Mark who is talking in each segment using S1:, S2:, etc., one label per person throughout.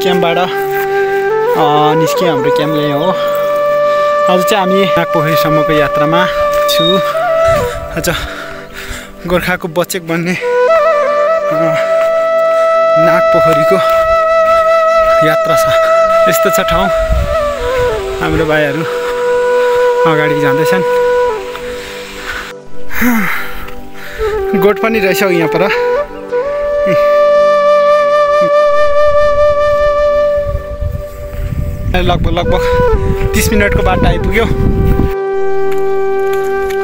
S1: क्याम्पबाट निस्क्यौँ। हाम्रो क्याम्प यही हो। आज चाहिँ हामी नागपोखरीसम्मको यात्रामा छु। आज गोर्खाको बचेक भन्ने नागपोखरीको यात्रा छ। यस्तो छ ठाउँ। हाम्रो भाइहरू अगाडि जाँदैछन्। गोठ पनि रहेछ यहाँ पर। लगभग 30 मिनटको बाटो आइपुग्यो।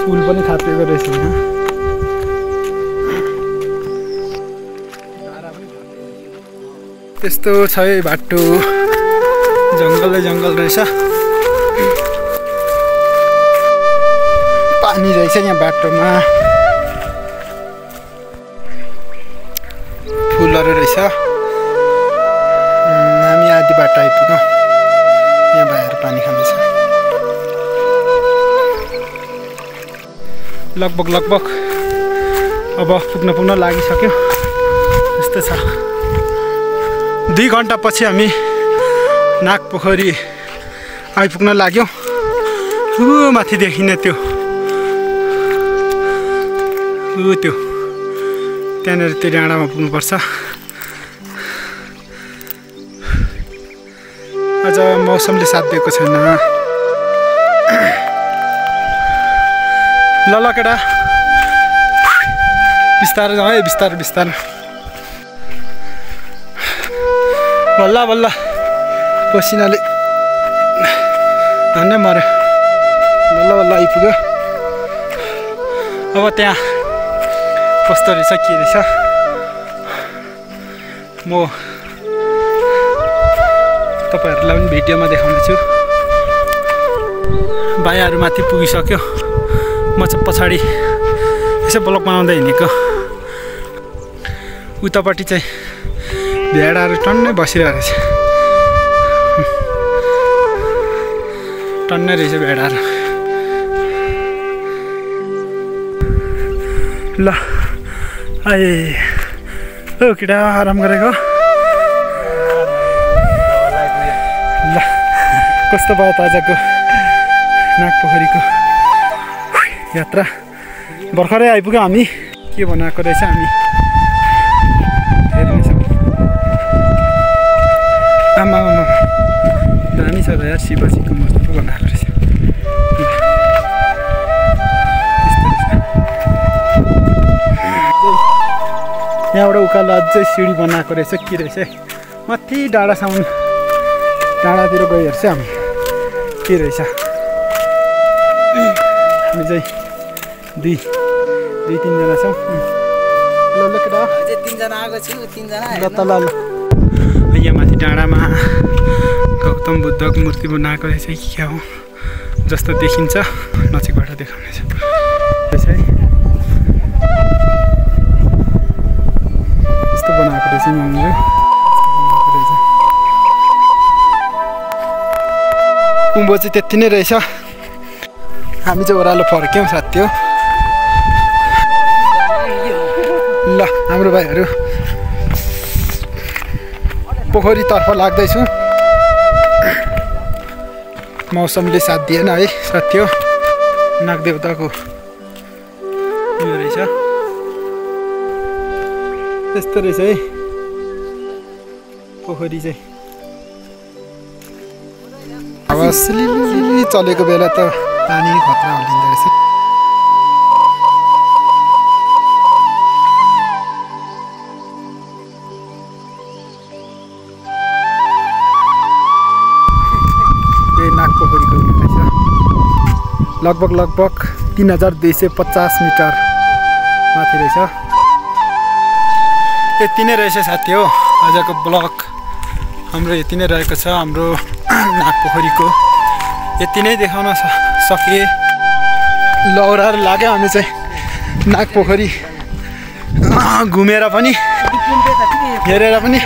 S1: फुल पनि थापेको रहेछ यहाँ। त्यस्तो छ है बाटो। जङ्गल रहेछ। पानी रहेछ यहाँ बाटोमा। फुलहरू रहेछ। हामी आधी बाटो आइपुग्यौँ। यहाँ भाइहरू पानी खाँदैछ। लगभग अब पुग्न लागिसक्यो। यस्तो छ। 2 घन्टापछि हामी नागपोखरी आइपुग्न लाग्यौँ। माथि देखिने त्यो त्यहाँनिर त्यो डाँडामा पुग्नुपर्छ। आज मौसमले साथ दिएको छैन। ल केटा बिस्तारै जाऊ है। बिस्तारै बल्ल पसिनाले धन्य मऱ्यो। बल्ल आइपुग्यो। अब त्यहाँ कस्तो रहेछ के रहेछ म तपाईहरुलाई पनि भिडियोमा देखाउने छु। भाइहरू माथि पुगिसक्यो। म चाहिँ पछाडि यसो ब्लग बनाउँदै हिँडेको। उतापट्टि चाहिँ भेडाहरू टन्नै बसिरहेको रहेछ। टन्नै रहेछ भेडाहरू। ल आए ओ केटा आराम गरेको। ल कस्तो भयो त आजको नागपोखरीको यात्रा। भर्खरै आइपुग्यौँ हामी। के बनाएको रहेछ हामी हेर्नेछौँ। आमा दामी छ त यार। शिवजीको मस्तो बनाएको रहेछ। यहाँबाट उकालो अझै सिँढी बनाएको रहेछ। के रहेछ माथि डाँडासम्म। डाँडातिर गयो हेर्छ हामी के रहेछ। हामी चाहिँ 2-3 जना छौँ। ल केटा अझै 3 जना आएको छु। 3 जना ल त ल यहाँ माथि डाँडामा गौतम बुद्धको मूर्ति बनाएको रहेछ कि क्या हो जस्तो देखिन्छ। नजिकबाट देखाउने छ। यस्तो बनाएको रहेछ मन्दिर। उँभो चाहिँ त्यति नै रहेछ। हामी चाहिँ ओह्रालो फर्क्यौँ साथी हो। ल हाम्रो भाइहरू पोखरीतर्फ लाग्दैछु। मौसमले साथ दिएन है साथी हो। नागदेवताको यो रहेछ। त्यस्तो रहेछ है पोखरी चाहिँ। अब सिलिली चलेको बेला त पानी खतरा हालिँदो रहेछ। यही नागपोखरीको रहेछ। लगभग 3250 मिटर माथि रहेछ। यति नै रहेछ साथी हो। आजको ब्लग हाम्रो यति नै रहेको छ। हाम्रो नागपोखरीको यति नै देखाउन सके। लौराहरू लाग्यो। हामी चाहिँ नागपोखरी घुमेर पनि हेरेर पनि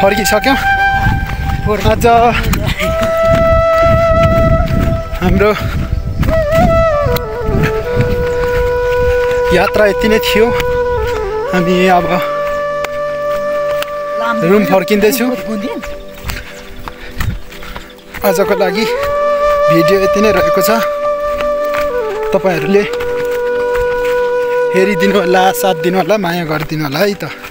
S1: फर्किसक्यौँ। आज हाम्रो यात्रा यति नै थियो। हामी अब रुम फर्किँदैछु। आजको लागि भिडियो यति नै रहेको छ। तपाईहरूले हेरिदिनु होला, साथ दिनु होला, माया गरिदिनु होला है त।